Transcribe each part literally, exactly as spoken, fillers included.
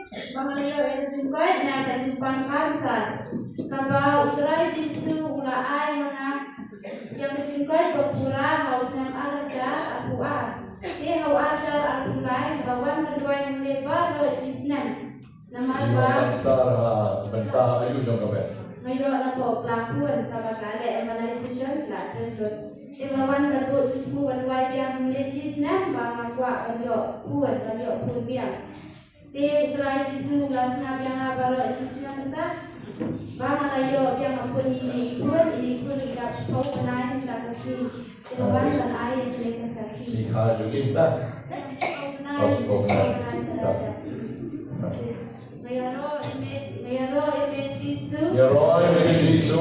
Ba nga la ïoh ïa ka jingkoit na ka jingpang cancer, kaba U Trai Jisu u la ai ma nga ïa ka jingkoit ba pura ha u snem ar hajar arphew ar. Te ha u ar hajar arphew lai nga la wan ban duwai hangne baroh shi snem. Namar ba cancer ha bynta aïu jong ka met? Nga ïoh na pop la khun, kaba ka leh embolization la trendot. Te nga la wan ban duh jingpyrkhat ban duwai biang hangne shi snem ba nga kwah ban ïoh khun, ban ïoh khun biang. Te U Trai Jisu u la sngap ïa nga baroh shi snem mynta. Ba nga la ïoh biang ha pun ine i khun, ine i khun i dap shiphew bnai mynta ka sngi. Te nga wan ban ai ïa kane ka sakhi. Shi kha jong i mynta. Shiphew bnai. Oh, shiphew bnai. Nga ïaroh ïa me, nga ïaroh ïa me Jisu. Ïaroh ïa me Jisu.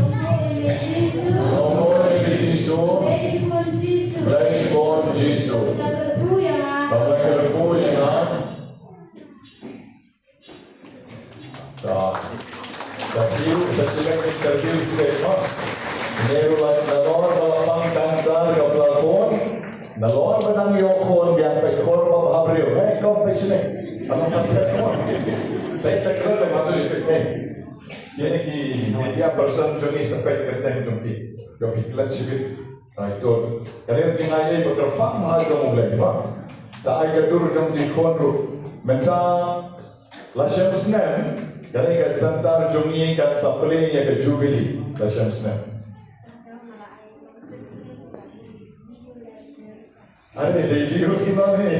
Ïaroh ïa me Jisu. Ïaroh ïa me Jisu. Blei shibun Jisu. Blei shibun Jisu. Ba la kyrkhu ïa nga. Ba la kyrkhu ïa nga. Sa, sa interview, sa interview shuh ma. Nalor ba la pang cancer ka pla khun. Nalor ba dang ïoh khun biang, peit khun ba bha briew. Hei, khun peit shane. Ano ka peit khun. Peit peit khun ba bha tu shane. Kine ki media person jong ngi sa peit kyrteng jong ki. Ïoh ki klet shibit. Ai tur. Ka dei ka jingai ei ba kyrpang ha jong U Blei ba sa ai ka tur jong ki khun ruh. Mynta la shem snem ka dei ka center jong ngi kan sa plie ïa ka jubili la shem snem. Are dei li u sima ni.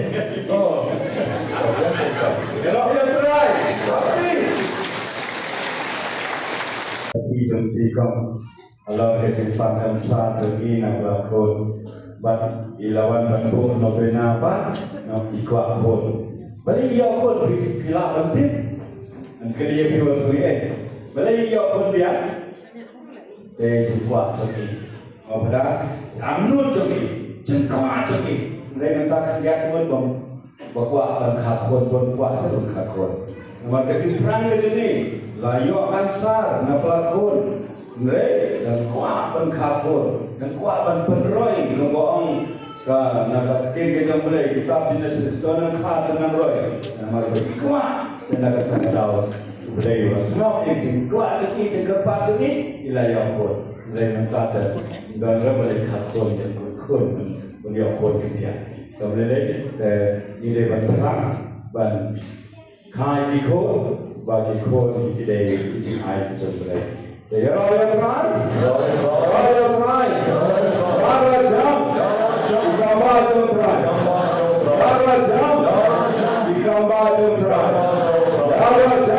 Oh. Ïaroh ïa U Trai. Happy. Happy jong ti kong. Halor ka jingpang cancer jong i na pla khun. Bad i la wan ban buh novena bad i kwah khun. Balei i ïoh khun phi, phi lah ban tip? Ngan kylli ïa phi wat phi eh. Balei i ïoh khun biang? Te jingkwah jong i. Nga pyrta angnud jong i, jingkwah jong i. Hynrei mynta ka jingkwah bym ba kwah ban kha khun, bym kwah shuh ban kha khun. Namar ka jingthrang ka jong i la ïoh cancer na pla khun. Hynrei dang kwah ban kha khun, dang kwah ban pynroi, kumba ong ka na ka ktien ka jong U Blei, kitab Genesis, to nang kha to nang roi. Namar ba i kwah, te na kata ka daw U Blei u la sngap ïa ka jingkwah jong i, jingkyrpad jong i, i la ïoh khun. Hynrei mynta te don ruh ba la kha khun, ïa khun, khun. Ban ïoh khun khyndiat. Te U Blei leh, te ngi dei ban thrang ban kha ki khun, ba ki khun ki dei ki jingai ki jong U Blei. Te ïaroh ïa U Trai. Ïaroh ïa U Trai. Ïaroh ïa U Trai. Ïaroh ïa U Trai. Ïaroh ïa U Trai. Ïaroh ïa U Trai. Ïaroh ïa U Trai. Ïaroh ïa U Trai. Ïaroh ïa U Trai. Ïaroh ïa U Trai. Ïaroh ïa U Trai.